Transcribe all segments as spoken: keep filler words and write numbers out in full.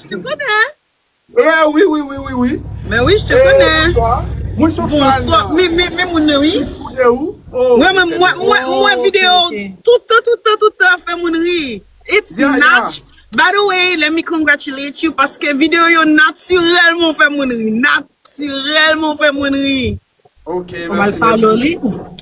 Te konnen. Eh, wi, wi, wi, wi, wi. Men wi, je te connais. Bonsoir. Mwen se fan. Bonswa. Men, men, men moun nan, wi. Mwen fou de ou. Oh, mwen, mwen, mwen, mwen videyo tout tan, tout tan, tout tan fè moun ri. It's natu-, by the way, let me congratulate you paske videyo yo natirèlman fè moun ri. Natirèlman fè moun ri. Ok, mèsi, mèsi.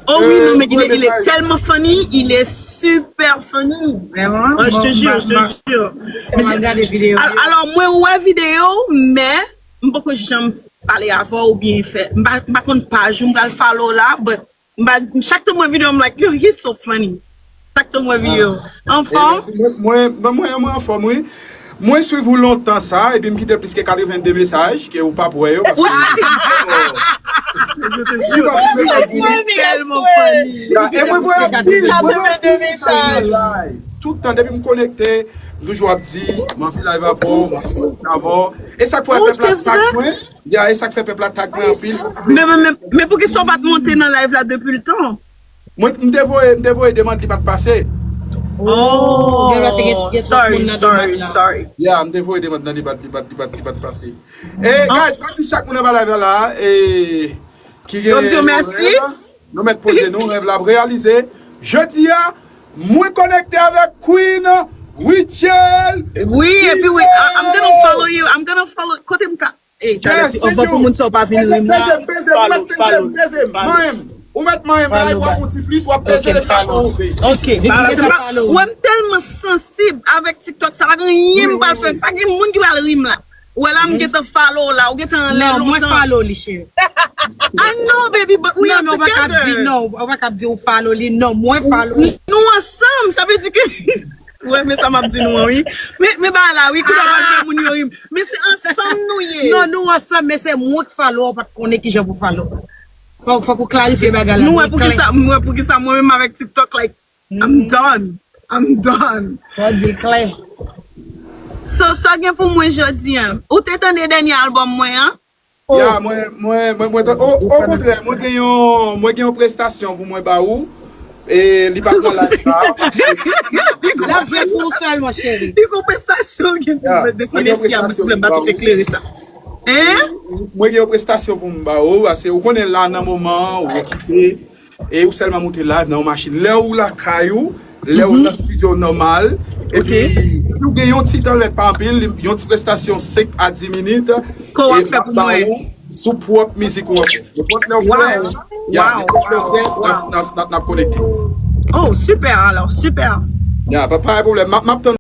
Oh oui, non, mais il est, il est tellement funny, il est super funny. Vraiment? Oh, je te jure, je te jure. Fò m al gade videyo. Al-, alò, mwen wè videyo, men m poko janm pale avè w oubyen fè. M pa, m pa konn paj ou, m pral follow la, but m pa, chak tan mwen videyo, I'm like, yo, he's so funny. Chak tan mwen videyo. Anfòm? Mwen, mwen, mwen, mwen anfòm, wi. Mwen swiv ou lontan sa, epi m kite plis ke katrevenn de mesaj ke ou p ap wè yo, paske li pa pou mesaj pou li. Tèlman funny. Ya, e mwen voye anpil, mwen voye anpil mesaj nan live. Tout tan, depi m konekte, m toujou ap di, m anvi live avè w, m anvi konekte avè w. E sa k fè pèp la tag mwen. Ya, e sa k fè pèp la tag mwen anpil. Men, men, men, men poukisa w pa t monte nan live la depi le tan? Mwen, m te voye, m te voye demann li pa t pase. Oh, sorry, sorry, sorry. Ya, m te voye demann nan li pa t, li pa t, li pa t, li pa t pase. E, guys, m ap di chak moun anba live la, la, e, ki gen rèv, nou mèt poze nou, rèv la ap reyalize. Jodi a, mwen konekte avèk Queen Rachel. Wi, epi wi, I, I'm gonna follow you, I'm gonna follow. Kote m ka? Ey, talè, anvan pou moun sa yo pa vin ri m la. Peze m, peze m, ou mèt peze m, peze m. Manyen m. Ou mèt manyen m la, w ap yon ti plis, w ap peze, e sa pou ouvri. Ok, ba la, se pa, wè m tèlman sansib avèk TikTok, sa pa gen anyen m pral fè, pa gen moun ki pral ri m la. Wè la, m gentan follow la, ou gentan anlè lontan. Non, mwen follow li, cheri. I know, baby, but we are together. Non, non, ou pa ka ap di, non, ou pa ka ap di ou follow li, non, mwen follow li. Nou ansanm, sa vle di ke Ou renmen sa m ap di nou an, wi. Men, men bagay la, wi, kounye a pral fè moun yo ri m. Men se ansanm nou ye. Non, nou ansanm, men se mwen k follow, ou pa t konnen kijan pou follow. Fòk, fòk ou klarifye bagay la, nou wè poukisa, mwen wè poukisa mwen menm avèk TikTok, like, I'm done. I'm done. Fò di l klè. So, sa gen pou mwen jodi an. Ou te tande dènye albòm mwen an? Ya, mwen, mwen, mwen, mwen, o, okontrè, mwen gen yon, mwen gen yon prestasyon pou mwen ba ou. E li pa t nan live la. L ap jwe pou ou sèlman, cheri. Li gon prestasyon gen pou mwen deside si a mwen, silvouplè, m pa twò eklere sa. Hein? Mwen gen yon prestasyon pou m ba ou, paske ou konnen la nan moman an, ou okipe. E ou sèlman moute live nan yon machin. Lè ou lakay ou, lè ou nan estidyo nòmal, epi ou gen yon ti tan, lè pa anpil, yon ti prestasyon senk a dis minit, ke w ap fè pou mwen sou pwòp mizik ou an. Nenpòt lè w prè, ya, nenpòt lè w prè, n ap, n ap, n ap, n ap konekte. Oh, super, alors, super. Ya, pa, pa gen pwoblèm. M ap, m ap tann.